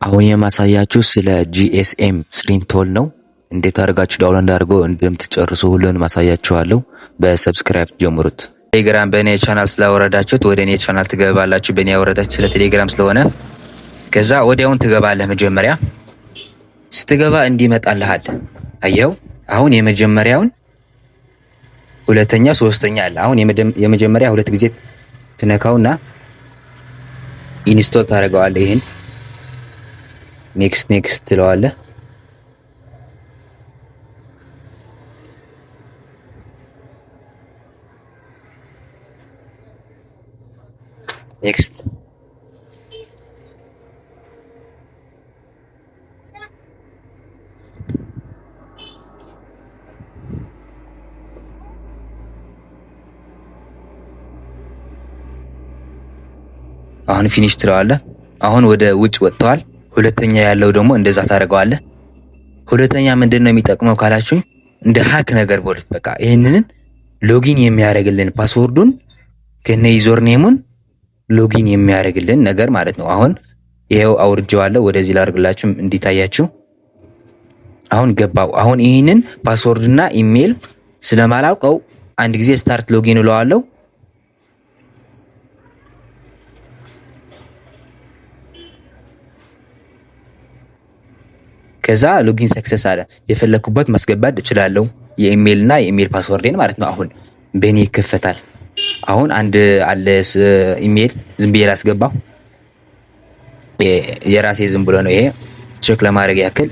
አሁን የማሳያችሁ ስለ GSM Screen Tool ነው። እንዴት አድርጋችሁ download አድርጎ እንደምትጨርሱ ሁሉንም አሳያችኋለሁ። በ subscribe ጀምሩት። ቴሌግራም በእኔ ቻናል ስላወረዳችሁት ወደ እኔ ቻናል ትገባላችሁ። በእኔ ያወረዳችሁ ስለ ቴሌግራም ስለሆነ ከዛ ወዲያውን ትገባለህ። መጀመሪያ ስትገባ እንዲመጣልሃል። አየው፣ አሁን የመጀመሪያውን፣ ሁለተኛ፣ ሶስተኛ አለ። አሁን የመጀመሪያ ሁለት ጊዜ ትነካውና install ታደርገዋለህ። ይህን next next ትለዋለህ። Next። አሁን finish ትለዋለህ። አሁን ወደ ውጭ ወጥተዋል። ሁለተኛ ያለው ደግሞ እንደዛ ታደርገዋለህ። ሁለተኛ ምንድን ነው የሚጠቅመው ካላችሁ እንደ hack ነገር በሉት። በቃ ይህንን login የሚያደርግልን password ኡን ከነ username ኡን login የሚያደርግልን ነገር ማለት ነው። አሁን ይሄው አውርጄዋለሁ። ወደዚህ ላድርግላችሁ እንዲታያችሁ። አሁን ገባው። አሁን ይህንን password ና ኢሜል ስለማላውቀው አንድ ጊዜ start login እለዋለሁ። ከዛ login success አለ። የፈለኩበት ማስገባት እችላለሁ። የኢሜል እና የኢሜል password ኤን ማለት ነው። አሁን በእኔ ይከፈታል። አሁን አንድ አለ ኢሜል ዝም ብዬ ላስገባው። የራሴ ዝም ብሎ ነው ይሄ check ለማድረግ ያክል።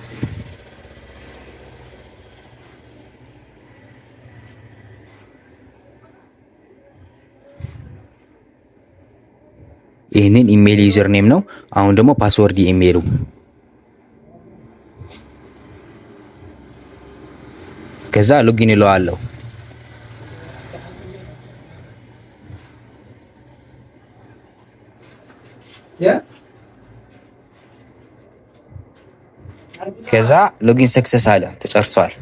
ይህንን ኢሜል username ነው። አሁን ደግሞ password ኢሜሉ፣ ከዛ login እለዋለሁ። ከዛ login success አለ፣ ተጨርሷል።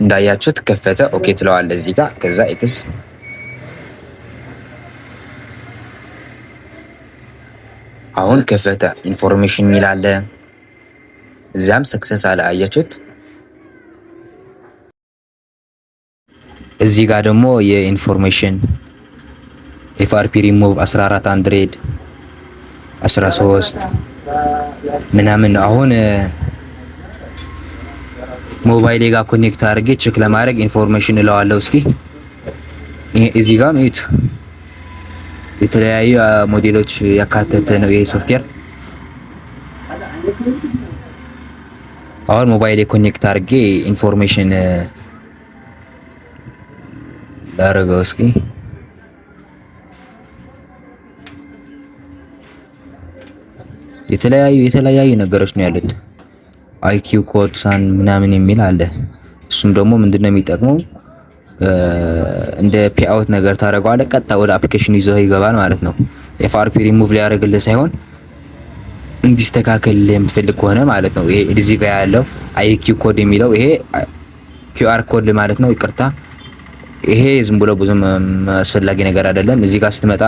እንዳያችሁት ከፈተ። Okay ትለዋለህ እዚህ ጋር። ከዛ X። አሁን ከፈተ። Information የሚል አለ። እዚያም success አለ። አያችሁት? እዚህ ጋር ደግሞ የ information ኤፍአርፒ ሪሙቭ 14 አንድሬድ 13 ምናምን ነው። አሁን ሞባይሌ ጋር connect አድርጌ check ለማድረግ information እለዋለሁ። እስኪ እዚህ ጋር እዩት። የተለያዩ ሞዴሎች ያካተተ ነው ይሄ ሶፍትዌር። አሁን ሞባይሌ connect አድርጌ information ላደርገው እስኪ። የተለያዩ ነገሮች ነው ያሉት። IQ code ሳን ምናምን የሚል አለ። እሱም ደግሞ ምንድነው የሚጠቅመው? እንደ payout ነገር ታደርገዋለህ። ቀጥታ ወደ application ይዞ ይገባል ማለት ነው። ኤፍአርፒ ሪሙቭ ሊያደርግልህ ሳይሆን እንዲስተካከል የምትፈልግ ከሆነ ማለት ነው። ይሄ እዚህ ጋር ያለው IQ code የሚለው ይሄ QR code ማለት ነው። ይቅርታ፣ ይሄ ዝም ብሎ ብዙም አስፈላጊ ነገር አይደለም። እዚህ ጋር ስትመጣ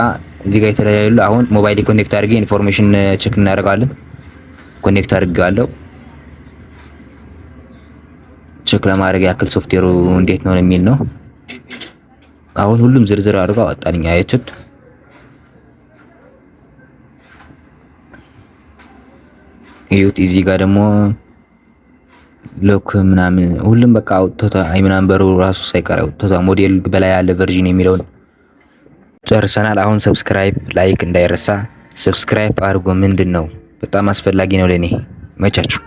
እዚህ ጋር የተለያዩ፣ አሁን ሞባይል connect አድርጌ information check እናደርጋለን። Connect አድርጌዋለሁ check ለማድረግ ያክል ሶፍትዌሩ እንዴት ነው የሚል ነው። አሁን ሁሉም ዝርዝር አድርጎ አወጣልኝ። አያችሁት? እዩት። እዚህ ጋር ደግሞ lock ምናምን ሁሉም በቃ አውጥቶታ፣ አይ ምናምን በሩ ራሱ ሳይቀር አውጥቶታ፣ ሞዴል በላይ ያለ version የሚለውን ጨርሰናል። አሁን subscribe like እንዳይረሳ። Subscribe አድርጎ ምንድን ነው በጣም አስፈላጊ ነው ለኔ። መቻችሁ።